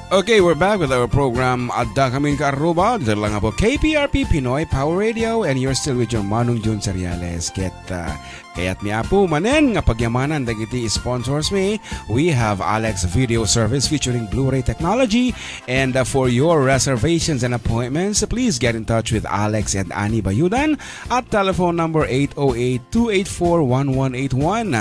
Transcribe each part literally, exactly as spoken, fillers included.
Okay, we're back with our program, Adda Kamin Kaaruba. Dito lang po, K P R P Pinoy Power Radio, and you're still with your Manong Jun Seriales. Ket, ah, kayat mi, Apo, manen nga pagyamanan dagiti sponsors mi. We have Alex Video Service featuring Blu-ray technology. And, uh, for your reservations and appointments, please get in touch with Alex and Annie Bayudan at telephone number eight oh eight, two eight four, one one eight one.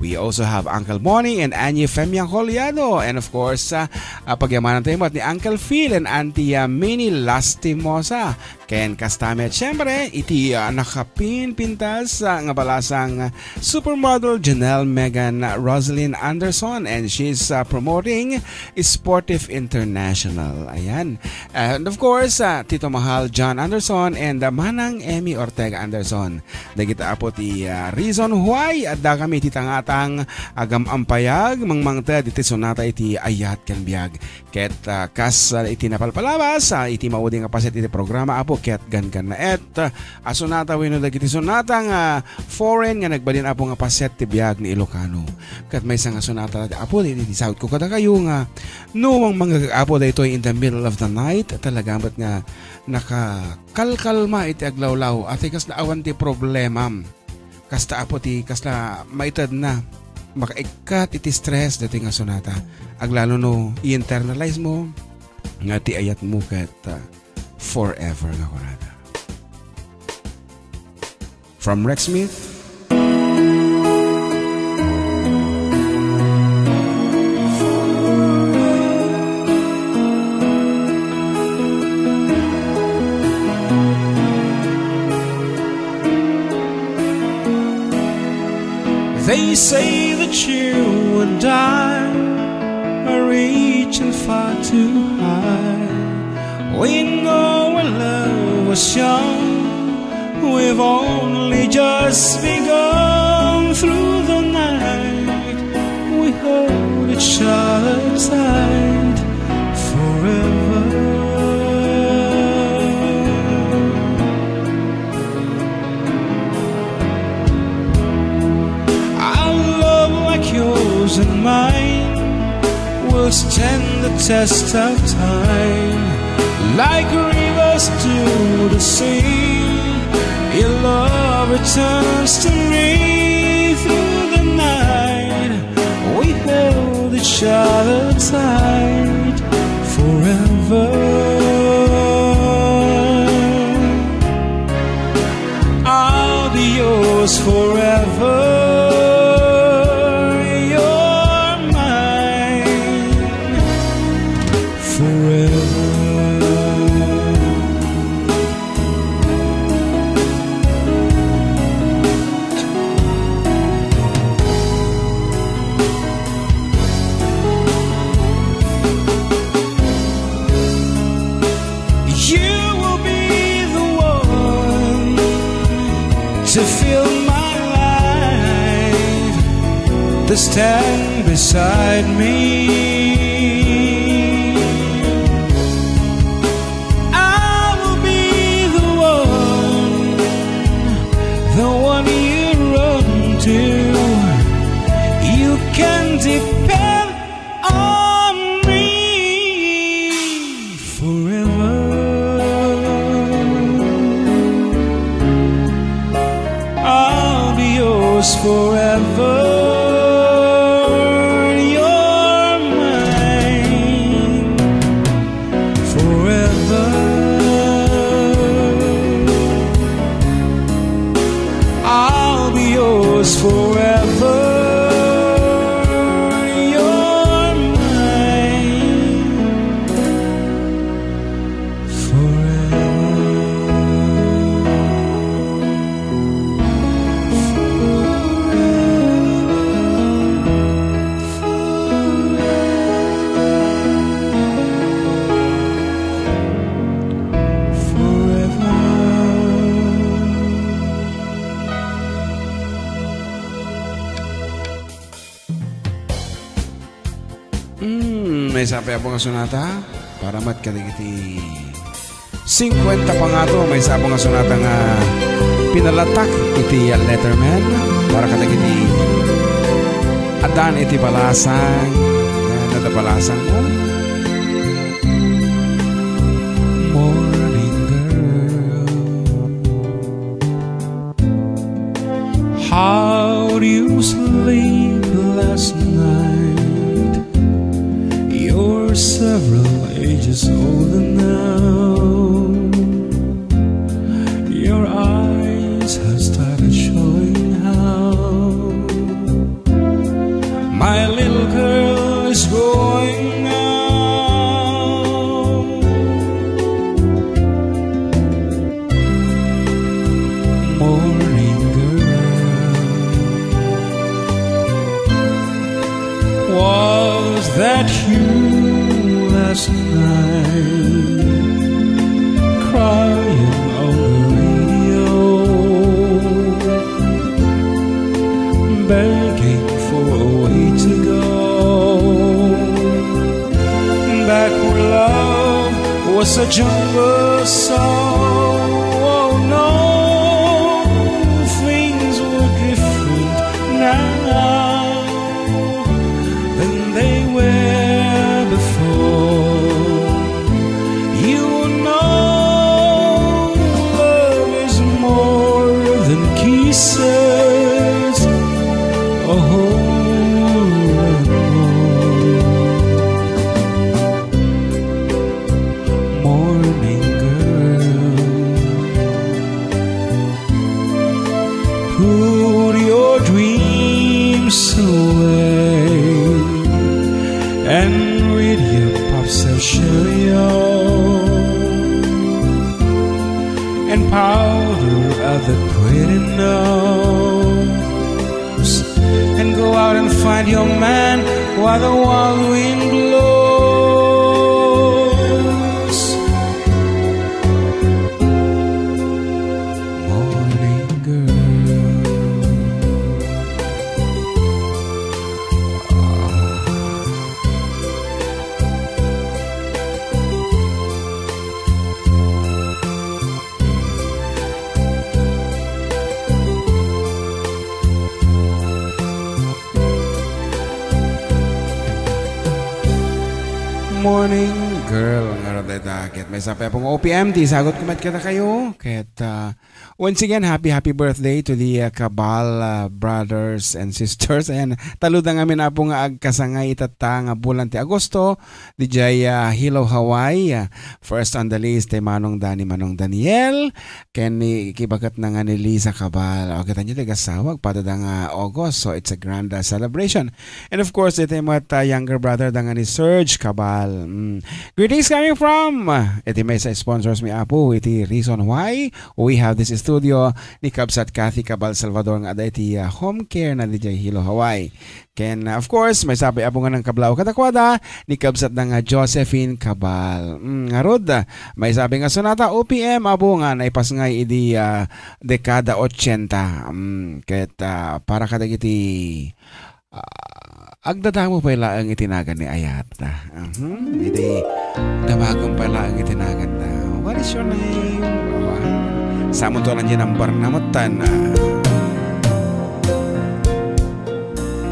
We also have Uncle Bonnie and Annie Femia Coliado. And of course, uh, uh, pagyamanan tayo met ni Uncle Phil and Auntie, uh, Minnie Lastimosa. Ken kasta met, siyempre, iti, uh, nakapinpintas, uh, nga balasang, uh, supermodel Janelle Megan Rosalyn Anderson, and she's, uh, promoting Sportive International. Ayan. And of course, uh, Tito Mahal John Anderson and, uh, Manang Emmy Ortega Anderson. Dagita, Apo, ti, uh, reason why adda kami ti tangatang agam-ampayag, mangmangted iti sonata iti ayat ken biag. Ket, ah, kas, ah, iti napalpalabas, ah, iti maudi nga paset iti programa, Apo, ket ganggannaet, ah, a sonata wenno dagiti sonata nga foreign nga nagbalin, Apo, nga paset ti biag ni Ilocano. Ket maysa nga sonata, Apo, iti, iti sautko kadakayo nga no mangmangngeg, Apo, daytoy in the middle of the night, talaga met nga nakakalkalma iti aglawlaw. Ati kasla awan ti problemam. Kasta, Apo, ti kasla maitedna, makaikkat iti stress daytoy nga sonata. Aglalo no i-internalize mo nga ti ayatmo ket, ah, forever nga kunada. From Rex Smith, They say that you and I are reaching far too high. We know our love was young. We've only just begun. Through the night we hold each other tight forever. A love like yours and mine will stand the test of time. Like rivers to the sea, your love returns to me. Through the night we hold each other tight forever. I'll be yours forever. You're mine forever. You will be the one to fill my life, to stand beside me. I will be the one, the one you run to. You can depend on me forever. I'll be yours forever. You're mine forever. I'll be yours forever. You're mine forever. Hmm, maysa pay, Apo, nga sonata para met kadagiti singkuenta pangato, maysa, Apo, nga sonata nga pinalatak iti Letterman para kadagiti addan iti balasang. Ayan, adda balasang mo. How'd you sleep last night? You're several ages older now. Your eyes have started showing how my little girl is growing now. Morning girl, was that you last night crying on the radio, begging for a way to go back where love was a jungle song? Oh no, things were different now than they were before. You know love is more than kisses. Oh, and more. Morning girl, put your dreams away and read your pop self cherry and powder out the pretty nose and go out and find your man while the wild wind blows. Morning girl. Morning girl, ngarud dayta. Ket maysa pay, Apong O P M, ti isagut ko met kadakayo. Ket, ah, once again, happy, happy birthday to the, ah, Cabal, ah, brothers and sisters. Ayan, taludang amin, Apo, nga agkasangay itatta nga bulan ti Agosto. Dijay, ah, Hilo, Hawaii, ah, first on the list, ti Manong Dani, Manong Daniel. Ken ni, kibaketna nga ni Lisa Cabal. O, kitaenyo ti agassawa, agpada da nga August. So, it's a grand, uh, celebration. And of course, iti met, uh, younger brother da nga ni Serge Cabal. Mm. Greetings coming from, uh, iti maysa sponsors mi, Apo, iti reason why we have this studio, ni Kabsat Kathy Cabal Salvador nga adda iti, uh, home care na dijay Hilo, Hawaii. Ken, uh, of course, maysa pay, Apo, nga nangkablaw kadakuada ni kabsatda nga Josephine Cabal. Mm, ngarud, uh, maysa pay nga sonata, O P M, Apo, nga naipasngay idi, uh, dekada ochenta. Mm, ket, uh, para kadagiti, uh, agdadamo pay laeng iti nagan ni ayat. Mhm. Idi damagen pay laeng iti naganda. What is your name? Awa. Samonto lang di number na metten, ah.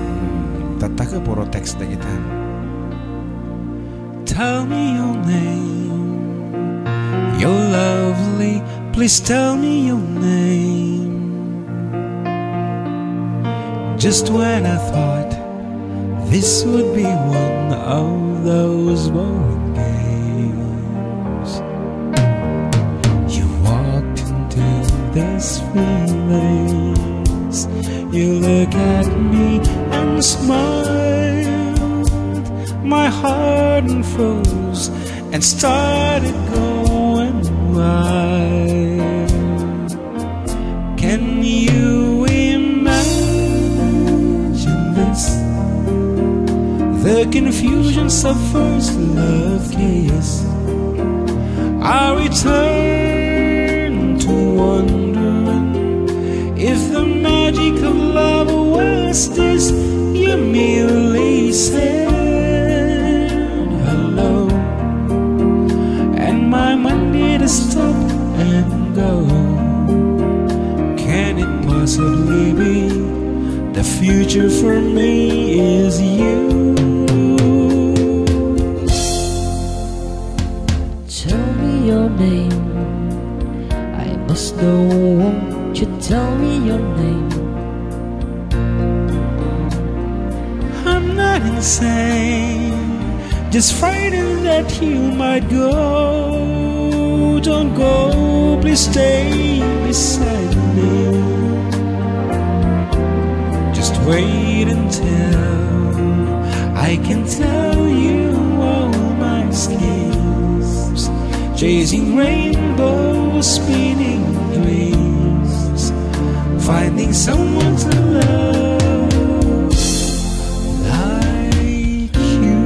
Hmm, tattaka puro text dagitan. Tell me your name. You're lovely. Please tell me your name. Just when I thought this would be one of those boring games, you walked into this feelings. You look at me and smiled. My heart unfroze and started going wild. Can you imagine this? The confusions of first love kiss. I return to wondering if the magic of love was this. You merely said hello, and my mind did a stop and go. Can it possibly be the future for me is you? Tell me your name. I must know, won't you tell me your name? insane. Just frightened that you might go. Don't go, please stay beside me. Just wait until I can tell you all my schemes. Chasing rainbows, spinning dreams, finding someone to love like you.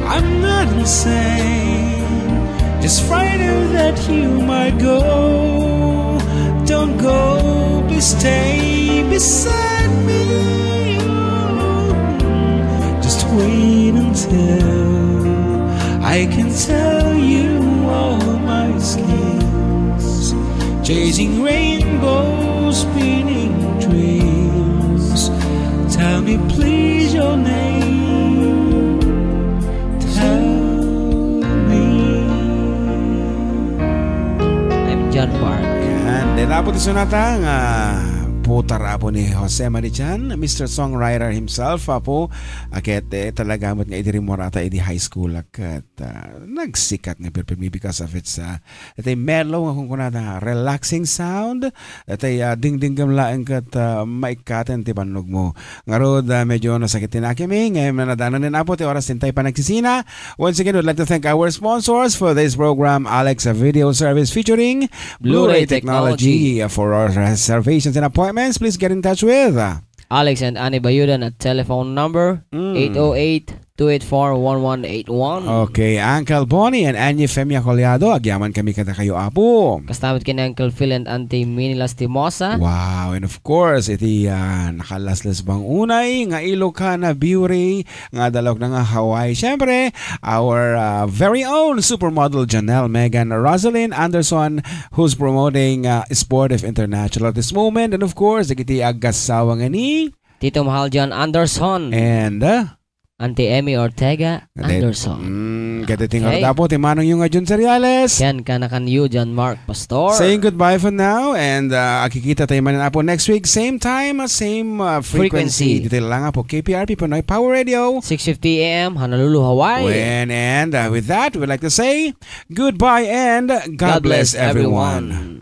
I'm not insane, just frightened that you might go. Don't go, please stay beside me. Just wait until I can tell you all my schemes. Chasing rainbows, spinning dreams. Tell me, please, your name. Tell me. I'm John Mark. Yan. Dahil apo ti sonata nga putar apo ni Jose Marichan, Mister Songwriter himself, apo. Aket, eh, talaga met nga idi rimmuarata idi high school, aket, ah, nagsikat nga perpemi because of its, ah, itay mellow nga kunkunada, relaxing sound, itay, ah, dingdinggem laeng ket, ah, maikkaten ti bannogmo. Ngarud, ah, medyo nasakit ti nakimi, ngem nadaanen ni Apo ti oras ti intay panagsisina. Once again, we'd like to thank our sponsors for this program, Alex Video Service featuring Blu-ray Blu-ray Technology. Technology. For our reservations and appointments, please get in touch with, ah, Alex and Annie Bayudan at telephone number Mm. eight oh eight, two eight four, one one eight one. Okay, Uncle Bonnie and Annie Femia Collado, agyaman kami kadakayo, Apo. Kasta met ken Uncle Phil and Auntie Minnie Lastimosa. Wow, and of course, iti, ah, nakalaslas bang unay nga Ilocana Brewery nga adda laeng nga Hawaii. Siyempre, our, ah, very own supermodel Janelle Megan Rosalyn Anderson, who's promoting, ah, Sportive International at this moment. And of course, dagiti agassawa nga ni Tito Mahal John Anderson. And, ah, Auntie Emmy Ortega Ket, Anderson. mm, ket iti Okay. ngarud, Apo, ti manongyo nga John Seriales. Ken kanakanyo, John Mark Pastor. Saying goodbye for now, and, uh, agkikita tayo manen, Apo, next week, same time, uh, same, uh, frequency. Frequency. Ditoy lang, Apo, K P R P Pinoy Power Radio. Six fifty A M, Honolulu, Hawaii. When, and, uh, with that, we'd like to say goodbye and God God bless bless everyone. everyone.